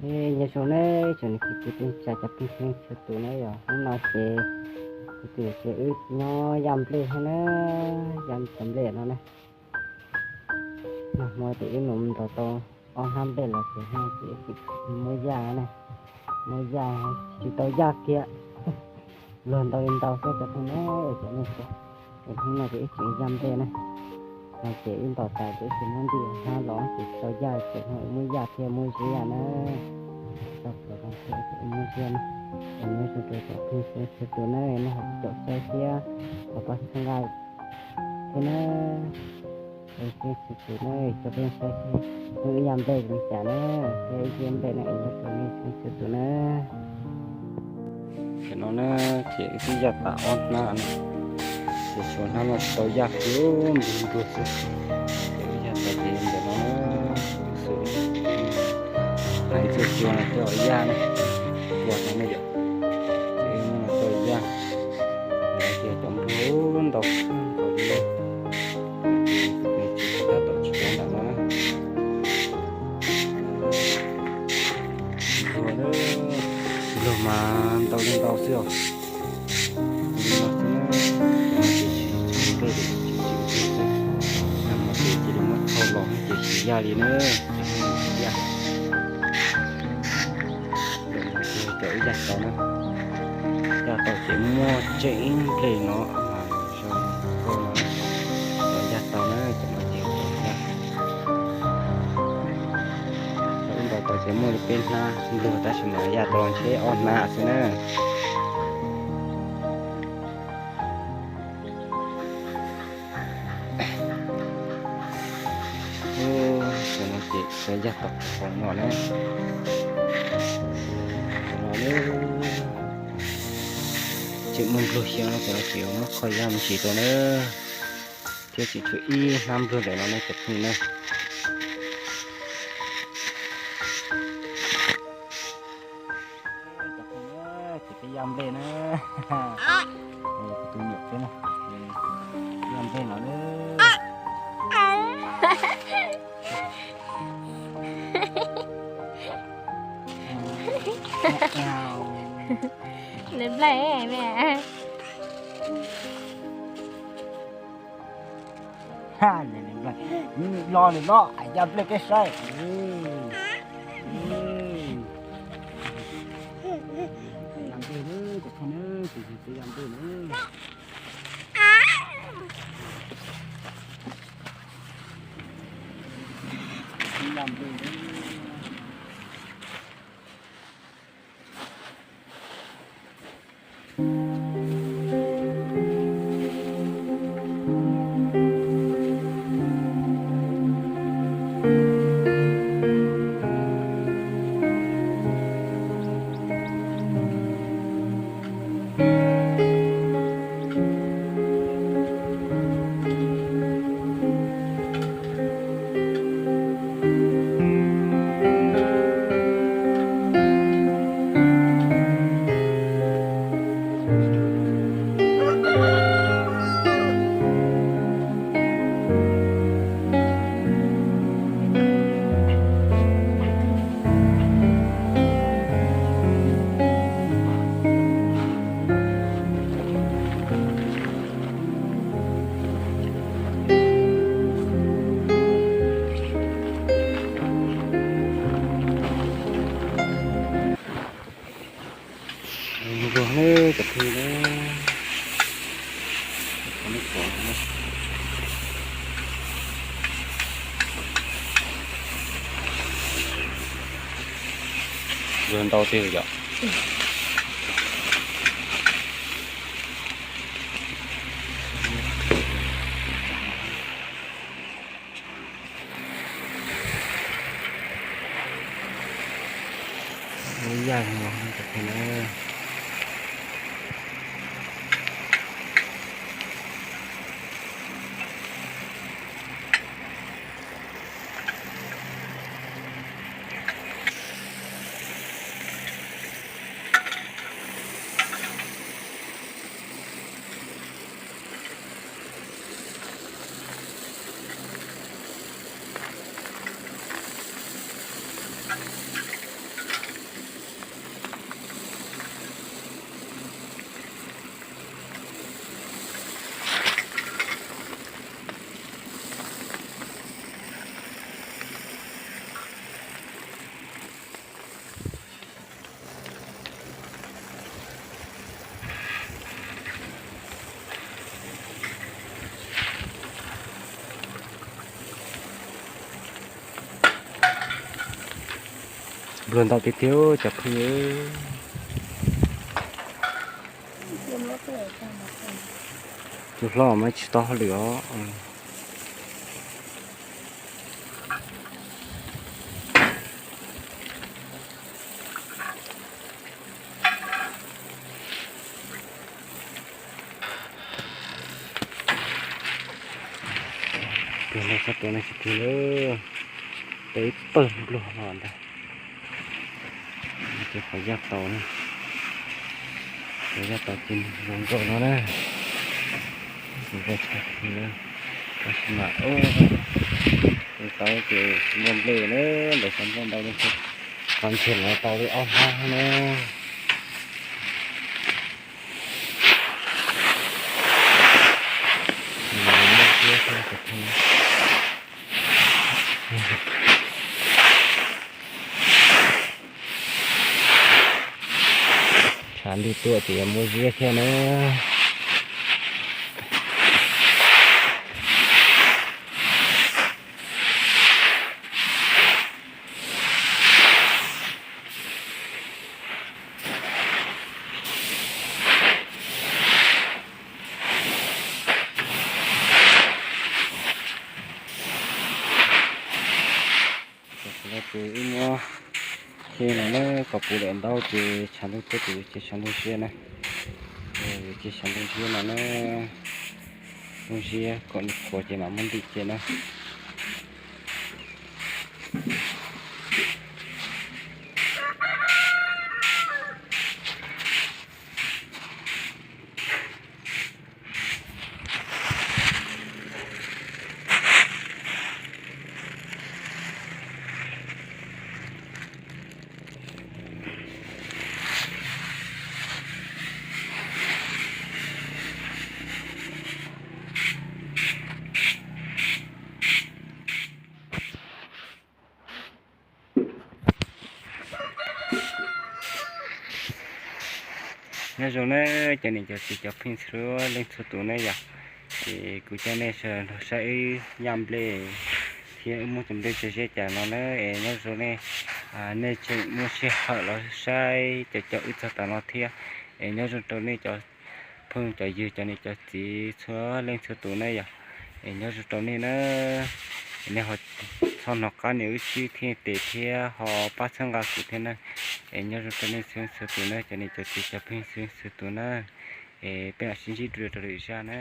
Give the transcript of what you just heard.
Nyob zoo na, tsoom niam txiv kwv tij neej tsa cov phooj ywg txhua tus na yom, hnub no ces kuv tus ces wb nyob yaj nplej thiab na, yaj cov nplej no na. Nag hmo ces wb mus ntaus tau ob hnab nplej los ces hnub no ces wb tseem muab yaj na, muab yaj, tsis tau yaj kiag, luag ntau li ntau xwb cov phooj ywg na, cov nej saib. Ces hnub no ces wb tseem yaj nplej na, no ces wb ntaus tas ces wb tsis muab nti hnab los ces tsis tau yaj ces hnub no wb muab yaj thiab muab ziab na. Tau pluav zoo thiab wb muab ziab na. Ces nyob zoo rau cov phooj ywg txhua tus na, nej ho caum saib thiab ho pab txhawb nqa thiab na. Txhua tus na, cov phooj ywg saib thiab, wb yaj nplej li cas na, thiab wb ziab nplej na, nyob zoo nej txhua tus na. Tam no na, ces wb twb yaj tas ob hnab no, ces tshuav hnab no tsis tau yaj kiag, nplej npluag xwb. Ces wb yaj tas ces ntawm no na, tus xwm hais ntxuag cua no coj yaj na, cua no ne yom, ces wb muab no coj yaj, ces cov npluag ntau kawg nkaus li na. Ces tab tom tsis cov nram no na. Npluag, npluag mas ntau li ntau xwb os. Li no xwb na, ces tsis tshua nplej li, tsis tshua nplej xwb. Nag hmo ces cia li muab thauj los ces tsis yaj li na, yaj. Cov wb yaj tau na, yaj tau ces muaj tseem ib nplej no, zoo nkauj no, cov yaj tau na, cov no ces tau yaj. Cov wb ntaus tau ces muaj li peb hnab npluag tab sis mas yaj tau los ntshe ob hnab xwb na. Ub, cov no ces cov yaj tom qhov no na. Cov no na, tseem muaj npluag xyoo no, cov no ces muab kho yaj me ntsis rau na, thiab tseem tshuav ib hnab npluag ntawm no na cov phooj ywg na. Cov phooj ywg, ces peb yaj nplej na, kuv tus me nyuam peb na, yaj nplej no na. Nplej, nplej. Los lawm los, yaj nplej peb saib. Yaj nplej na, cov phooj ywg, ces yaj nplej na. Yaj nplej na. Npluag ne, cov phooj ywg na. Npluag ntau tiag yom. Ua yaj no cov phooj ywg na. Npluag ntau tiag tiag cov phooj ywg. Tus hlob mas tsis tau hauj lwm os. Tus no txhob tua no tsis tig lawm, peb pawg npluag no ntag. Ces qhov yaj tau na, qhov yaj tau ces zoo nkauj no na, zoo nkauj tshaj plaws. Tab sis mas ua tau ces tsis muaj nplej na, lawv xav nplej ntau li, qhov ntshe no tau li ob hnab na. Tshav ntuj tuaj ces yuav muaj ziab thiab na. Ces wb muab qhia no na, kom puv daim ntaub ces tshav ntuj tuaj ces yuav cia tshav ntuj ziab na. Yuav cia tshav ntuj ziab no na, ntuj ziab kom nws qhuav ces mam muab ntim ces na. Nyob zoo na cov niam cov txiv cov phooj ywg txhua leej txhua tus na yom. Ces kuv coj nej sawv daws saib wb yaj nplej thiab wb muab cov nplej tso ziab cas no na. Es nyob zoo nej, nej tseem muaj sij hawm los saib cov cov wb txog tav no thiab. Es nyob zoo rau nej cov phooj cov ywg cov niam cov txiv txhua leej txhua tus na yom. Es nyob zoo rau nej na. Es nej ho txhob hnov qab nias wb tswb thiab tes thiab ho pab txhawb nqa kuv thiab na. Es nyob zoo rau nej txhua leej txhua tus na, cov niam cov txiv cov phooj ywg txhua leej txhua tus na. Es peb mam sib ntsib dua rau lwm zaj na.